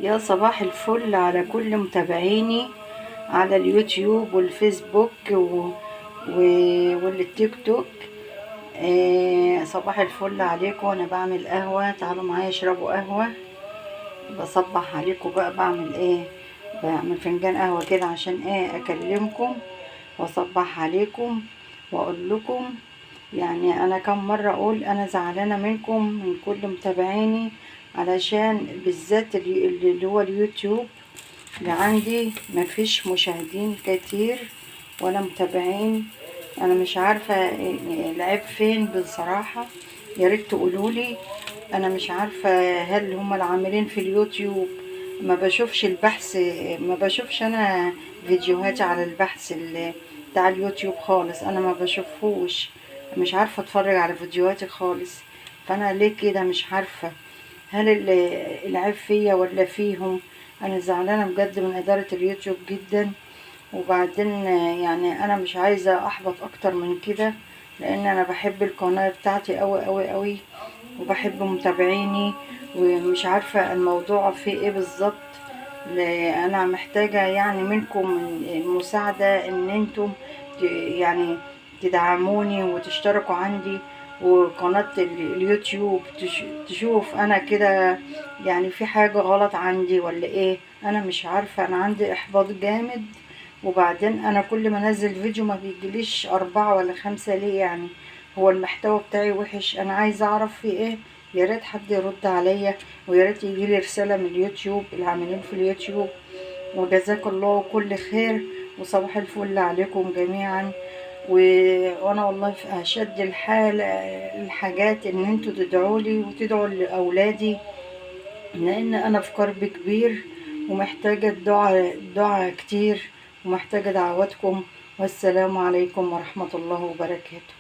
يا صباح الفل على كل متابعيني على اليوتيوب والفيسبوك والتيك توك. صباح الفل عليكم. انا بعمل قهوة، تعالوا معايا اشربوا قهوة. بصبح عليكم بقى. بعمل ايه؟ بعمل فنجان قهوة كده عشان ايه؟ اكلمكم واصبح عليكم واقول لكم، يعني انا كم مرة اقول انا زعلانة منكم، من كل متابعيني، علشان بالذات اللي هو اليوتيوب اللي عندي مفيش مشاهدين كتير ولا متابعين. انا مش عارفة العيب فين بصراحة، يا ريت تقولولي. انا مش عارفة هل هم العاملين في اليوتيوب، ما بشوفش البحث، ما بشوفش انا فيديوهاتي على البحث بتاع اليوتيوب خالص، انا ما بشوفهوش، مش عارفة اتفرج على فيديوهاتي خالص. فانا ليه كده مش عارفة، هل العيب فيا ولا فيهم؟ انا زعلانة بجد من ادارة اليوتيوب جدا. وبعدين يعني انا مش عايزة احبط اكتر من كده، لان انا بحب القناة بتاعتي قوي قوي قوي، وبحب متابعيني، ومش عارفة الموضوع فيه ايه بالظبط. انا محتاجة يعني منكم المساعدة، ان انتم يعني تدعموني وتشتركوا عندي وقناة اليوتيوب تشوف انا كده يعني في حاجة غلط عندي ولا ايه. انا مش عارفة، انا عندي احباط جامد. وبعدين انا كل ما انزل فيديو ما بيجيليش 4 ولا 5، ليه يعني؟ هو المحتوى بتاعي وحش؟ انا عايزة اعرف في ايه. يا ريت حد يرد عليا، ويا ريت يجيلي رسالة من اليوتيوب، العاملين في اليوتيوب. وجزاك الله كل خير، وصباح الفل عليكم جميعا. وانا والله في اشد الحال الحاجات ان انتوا تدعوا لي وتدعوا لاولادي، لان انا في كرب كبير ومحتاجة الدعاء كتير، ومحتاجة دعواتكم. والسلام عليكم ورحمة الله وبركاته.